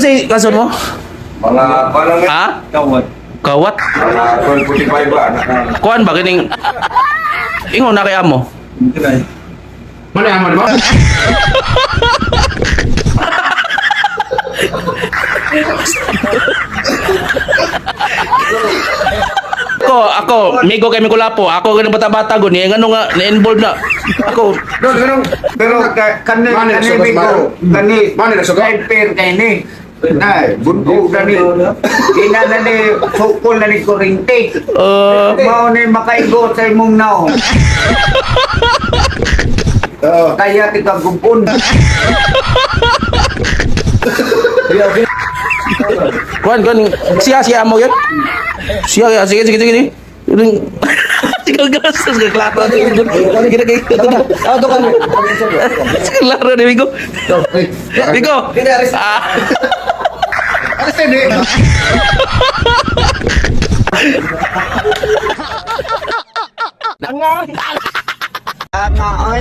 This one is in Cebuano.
si kason mo? Mga parang Ha? Kawat. Kawat. Mga 12:45 ba? Anak na. Kuan ba kining Ingon na kay amo. Mana amo di ba? Ako, ako, migo kay Mikulapo. Ako ganang bata-bata gud ni ngano nga na-involve na. Ako, Dol, ganun. Pero kani Mani, kani sugat, bigo, kani Mani, sugat. sniper kay ni. Na, bundok na ni. Ina na ni sukol na ni kurinte. Mao ni makaigo sa imong naong. Kaya tika gupon. Kuan kuan siya siya amo yun. Siya ya sige sige sige. Sige gas sige klaro. Sige sige. Ah, do kan. Klaro ni Migo. Migo. Ah. Alis tayo, di. Nga, ay.